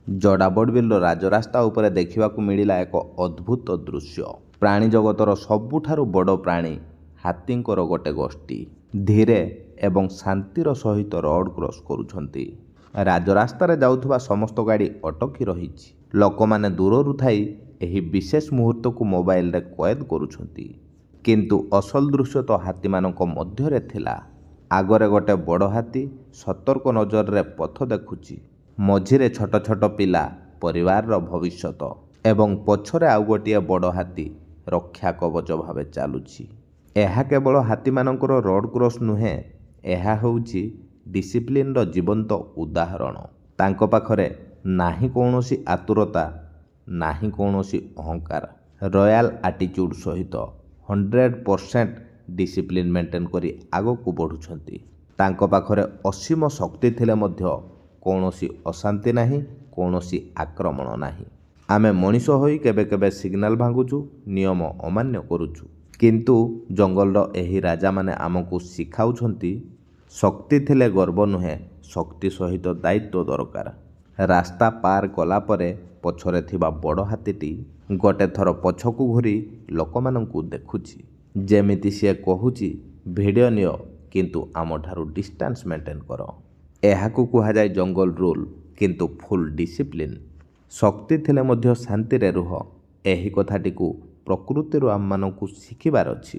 ଜଡ଼ାବଡ଼ବିଲର ରାଜରାସ୍ତା ଉପରେ ଦେଖିବାକୁ ମିଳିଲା ଏକ ଅଦ୍ଭୁତ ଦୃଶ୍ୟ। ପ୍ରାଣୀ ଜଗତର ସବୁଠାରୁ ବଡ଼ ପ୍ରାଣୀ ହାତୀଙ୍କର ଗୋଟେ ଗୋଷ୍ଠୀ ଧୀରେ ଏବଂ ଶାନ୍ତିର ସହିତ ରୋଡ଼ କ୍ରସ୍ କରୁଛନ୍ତି। ରାଜରାସ୍ତାରେ ଯାଉଥିବା ସମସ୍ତ ଗାଡ଼ି ଅଟକି ରହିଛି। ଲୋକମାନେ ଦୂରରୁ ଥାଇ ଏହି ବିଶେଷ ମୁହୂର୍ତ୍ତକୁ ମୋବାଇଲରେ କଏଦ କରୁଛନ୍ତି। କିନ୍ତୁ ଅସଲ ଦୃଶ୍ୟ ତ ହାତୀମାନଙ୍କ ମଧ୍ୟରେ ଥିଲା। ଆଗରେ ଗୋଟେ ବଡ଼ ହାତୀ ସତର୍କ ନଜରରେ ପଥ ଦେଖୁଛି। ମଝିରେ ଛୋଟ ଛୋଟ ପିଲା, ପରିବାରର ଭବିଷ୍ୟତ, ଏବଂ ପଛରେ ଆଉ ଗୋଟିଏ ବଡ଼ ହାତୀ ରକ୍ଷା କବଚ ଭାବେ ଚାଲୁଛି। ଏହା କେବଳ ହାତୀମାନଙ୍କର ରୋଡ଼ କ୍ରସ୍ ନୁହେଁ, ଏହା ହେଉଛି ଡିସିପ୍ଲିନର ଜୀବନ୍ତ ଉଦାହରଣ। ତାଙ୍କ ପାଖରେ ନାହିଁ କୌଣସି ଆତୁରତା, ନାହିଁ କୌଣସି ଅହଙ୍କାର। ରୟାଲ ଆଟିଚ୍ୟୁଡ଼ ସହିତ 100% ଡିସିପ୍ଲିନ ମେଣ୍ଟେନ୍ କରି ଆଗକୁ ବଢ଼ୁଛନ୍ତି। ତାଙ୍କ ପାଖରେ ଅସୀମ ଶକ୍ତି ଥିଲେ ମଧ୍ୟ କୌଣସି ଅଶାନ୍ତି ନାହିଁ, କୌଣସି ଆକ୍ରମଣ ନାହିଁ। ଆମେ ମଣିଷ ହୋଇ କେବେ କେବେ ସିଗ୍ନାଲ ଭାଙ୍ଗୁଛୁ, ନିୟମ ଅମାନ୍ୟ କରୁଛୁ। କିନ୍ତୁ ଜଙ୍ଗଲର ଏହି ରାଜାମାନେ ଆମକୁ ଶିଖାଉଛନ୍ତି, ଶକ୍ତି ଥିଲେ ଗର୍ବ ନୁହେଁ, ଶକ୍ତି ସହିତ ଦାୟିତ୍ୱ ଦରକାର। ରାସ୍ତା ପାର କଲା ପରେ ପଛରେ ଥିବା ବଡ଼ ହାତୀଟି ଗୋଟେ ଥର ପଛକୁ ଘୂରି ଲୋକମାନଙ୍କୁ ଦେଖୁଛି, ଯେମିତି ସିଏ କହୁଛି, ଭିଡ଼ିଓ ନିଅ, କିନ୍ତୁ ଆମଠାରୁ ଡିଷ୍ଟାନ୍ସ ମେଣ୍ଟେନ୍ କର। ଏହାକୁ କୁହାଯାଏ ଜଙ୍ଗଲ ରୁଲ୍, କିନ୍ତୁ ଫୁଲ୍ ଡିସିପ୍ଲିନ୍। ଶକ୍ତି ଥିଲେ ମଧ୍ୟ ଶାନ୍ତିରେ ରୁହ, ଏହି କଥାଟିକୁ ପ୍ରକୃତିରୁ ଆମମାନଙ୍କୁ ଶିଖିବାର ଅଛି।